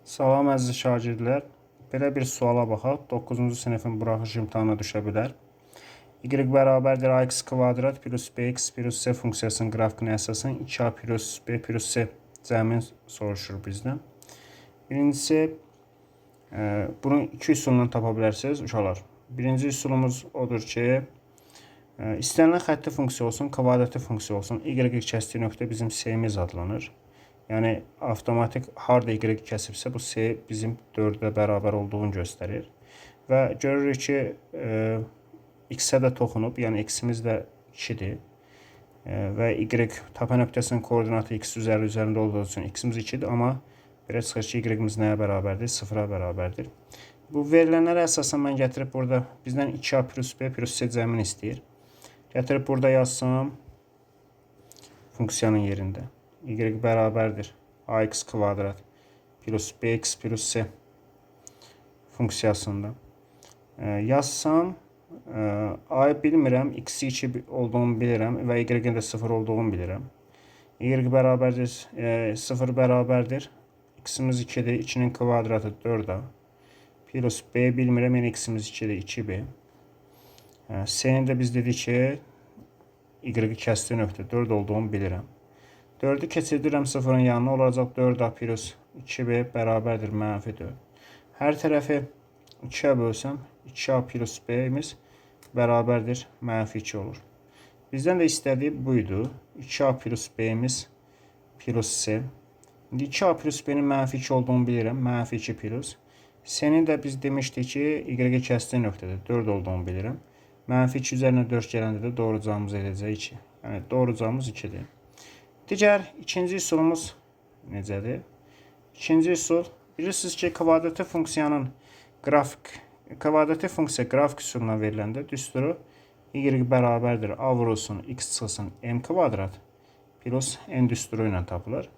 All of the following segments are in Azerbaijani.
Salam əziz şagirdlər. Belə bir suala baxaq. 9-cu sinifin buraxılış imtahanına düşə bilər. Y bərabərdir ax kvadrat plus bx plus c funksiyasının qrafikinə əsasən 2a plus b plus c cəmin soruşur bizdən. Birincisi, bunu iki üsulla tapa bilərsiniz uşaqlar. Birinci üsulumuz odur ki, istənilən xətti funksiya olsun, kvadratı funksiya olsun, y kəsdiyi nöqtə bizim c-miz adlanır. Yəni avtomatik harda y kəsibsə bu c bizim 4-ə bərabər olduğunu göstərir. Və görürük ki, x-ə də toxunub, yəni x-imiz də 2-dir. Və y təpə nöqtəsinin koordinatı x üzəri üzərində olduğu üçün x-imiz 2-dir, amma belə çıxır ki, y-imiz nəyə bərabərdir? 0-a bərabərdir. Bu verilənlərə əsasən mən gətirib burada bizdən 2a plus b plus c cəmini istəyir. Gətirib burada yazsam funksiyanın yerində. Y bərabərdir ax kvadrat plus bx plus c funksiyasında. Yazsam a-yı bilmirəm, x-i 2 olduğunu bilirəm və y-in də 0 olduğunu bilirəm. Y bərabərdir, 0 bərabərdir. X-imiz 2-dir, 2-nin kvadratı 4a. Plus b bilmirəm, yəni x-imiz 2-dir, 2b. C-ni də biz dedik ki, y-i kəsdiyi nöqtə 4 olduğunu bilirəm. 4-ü keçirdirəm 0-ın yanına, olacaq 4a plus 2b bərabərdir mənfi 4. Hər tərəfi 2-yə bölsəm, 2a plus b-imiz bərabərdir mənfi 2 olur. Bizdən də istədiyi bu idi. 2a plus b-imiz plus c. İndi 2a plus b-nin mənfi 2 olduğunu bilirəm. Mənfi 2 plus. C-nin də biz demişdik ki, y-i kəsdiyi nöqtədə 4 olduğunu bilirəm. Mənfi 2 üzərinə 4 gələndə də doğru cavabımız edəcək 2. Yəni doğru cavabımız 2-dir. Digər ikinci üsulumuz necədir? İkinci üsul, bilirsiniz ki, kvadratı funksiyanın qrafik, kvadratı funksiya qrafik üsuluna veriləndə düsturu y bərabərdir a vurulsun x çıxılsın m kvadrat plus n düsturu ilə tapılır.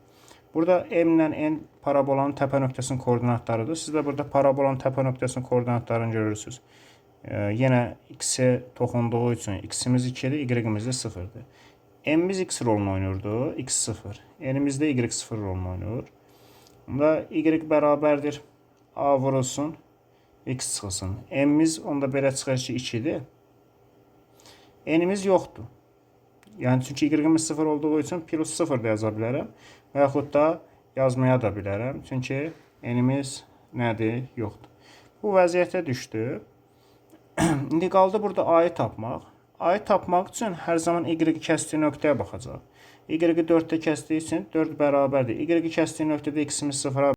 Burada m ilə n parabolanın təpə nöqtəsinin koordinatlarıdır. Siz də burada parabolanın təpə nöqtəsinin koordinatlarını görürsünüz. Yenə x-e toxunduğu üçün x-imiz 2-dir, y-imiz də 0-dır. M-imiz x rolunu oynayırdı, x 0. N-imiz də y 0 rolunu oynayır. Bunda y bərabərdir a vurulsun, x çıxılsın. M-imiz onda belə çıxır ki 2-dir. N-imiz yoxdur. Yəni çünki y-imiz 0 olduğu üçün plus 0 da yaza bilərəm. Və yaxud da yazmaya da bilərəm. Çünki n-imiz nədir? Yoxdur. Bu vəziyyətə düşdü. İndi qaldı burada a-yı tapmaq. A-yı tapmaq üçün hər zaman y-i kəsdiyi nöqtəyə baxacaq. Y-i 4-də kəsdiyi üçün 4 bərabərdir. Y-i kəsdiyi nöqtədə x-imiz 0-a